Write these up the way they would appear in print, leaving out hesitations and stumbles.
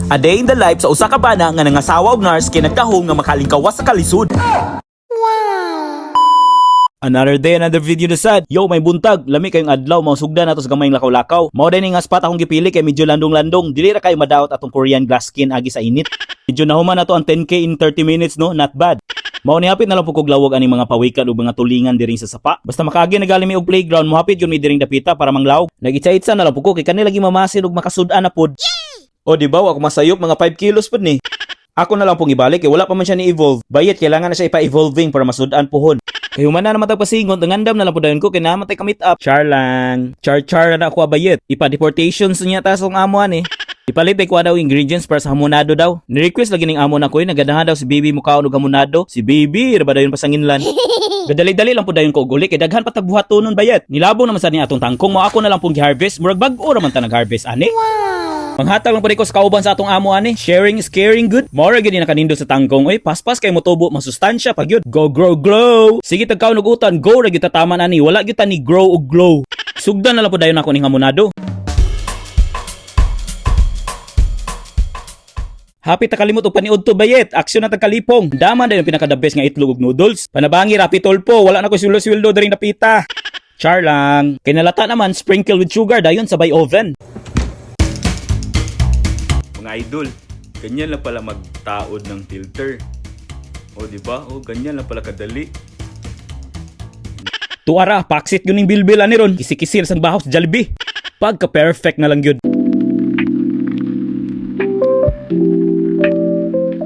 A day in the life sa usa ka bana nga nangasawa og nurse kay nagdahom nga makalingkawas sa kalisod. Another day, another video na sad. Yo, may buntag. Lami kayong adlaw, mao sugdan nato sa gamayng lakaw-lakaw. Mao din nga spot akong gipili kay medyo landong-landong. Dili ra kayo madaot atong Korean glass skin agi sa init. Medyo nahuman nato ang 10K in 30 minutes, no? Not bad. Mao ni hapit na lang po kog lawog aning mga pawikan ug mga tulingan diri sa sapa. Basta makaagi na gali mi og playground, mohapit yun mi diring dapita para manglawog. Nagitsa-itsa na lang po ko kay kanila lagi mamasin ug makasud-an na pod. O di ba, wa ko masayop, mga 5 kilos pod ni. Ako na lang pong ibalik kay wala pa man siya ni evolve. Bayet, kailangan na siya ipa-evolving para masud-an pohon. Kay human na naman tag pasingon, ngandam na lang po dayon ko kay namatay ka meet up. Char lang. Char char na ako abayet. Ipa-deportation sa niya tas ang amo ani. Ipalit ay kuha daw ingredients para sa hamonado daw. Ni-request lagi ning amo na ko, naganahan daw si baby mukaon og hamonado. Si baby, ra ba dayon pasanginlan. Gadali-dali lang po dayon ko og uli kay daghan pa tag buhatonon, bayet. Nilabong naman sa ni atong tangkong, mo ako na lang pong gi-harvest. Murag bag-o ra man ta nag-harvest ani. Manghatag lang po ko sa kauban sa atong amo ani. Sharing is caring good. Mora gyud ni nakanindo sa tangkong. Oy, paspas kay motubo, masustansya pag yun. Go grow glow. Sige tagkaon og utan, go ra gyud tataman ani. Wala gyud ta ni grow og glow. Sugdan na lang po dayon ako ning hamonado. Happy ta kalimot og paniud to, bayet. Aksyon na tagkalipong. Dama dayon pinaka the best nga itlog ug noodles. Panabangi Rapi Tulfo, wala na ko sweldo-sweldo diring dapita. Char lang. Kay nalata naman, sprinkle with sugar dayon sabay oven. Mga idol, ganyan lang pala magtaod ng filter. O, di ba? O, ganyan lang pala kadali. Tuara, paksit yun yung bilbil ani ron. Kisikisir sang bahaw sa Jollibee. Pagka perfect na lang yun.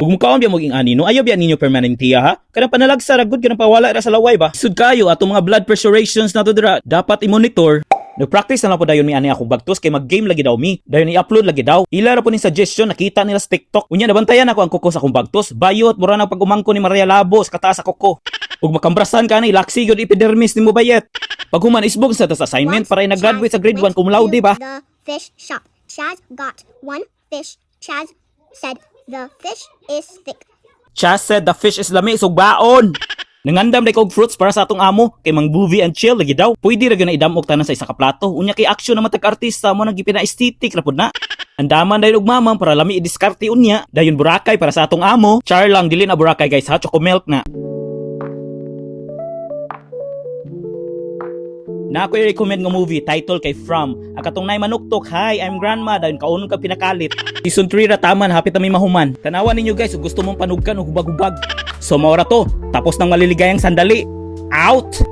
Ug mukaon biya maging ani no, ayaw biya ninyo permanentia ha. Kanang panalagsa ra gud, kanang pawala ra sa laway ba. Sud kayo atong mga blood pressurations nato dira dapat i-monitor. Nag-practice na lang po dayon mi ani akong bagtos kay mag-game lagi daw mi. Dayon i-upload lagi daw. Ila ra po ning suggestion nakita nila sa TikTok. Unya nabantayan ako ang kuko sa akong bagtos. Bayot mura na pag umangko ni Maria Labo sa kataas sa kuko. Ug makambrasan ka ni laksi gyud epidermis nimo, bayet. Pag human isbog sa tas assignment Once para na-graduate Chaz sa grade went 1 cum laude to ba. the fish shop. Chaz got one fish. Chaz said the fish is thick. Chas said the fish is lami sugbaon. Nangandam day kog fruits para sa atong amo kay mang movie and chill lagi daw. Pwede ra gyud na idamok tanan sa isa ka plato. Unya kay action na matag artista mo nang gipina-aesthetic ra pud na. Andaman dayon og mamang para lami i-diskarte unya. Dayon Boracay para sa atong amo. Char lang, dili na Boracay, guys, ha, choco milk na. Na ako i-recommend nga movie title kay From. Ang katong nay manuktok, "Hi, I'm grandma," dayon kaunon ka pinakalit. Season 3 ra taman, hapit na may mahuman. Tanawan ninyo, guys, kung gusto mong panugkan o hubag-hubag. So maora to, tapos ng maliligayang sandali. Out!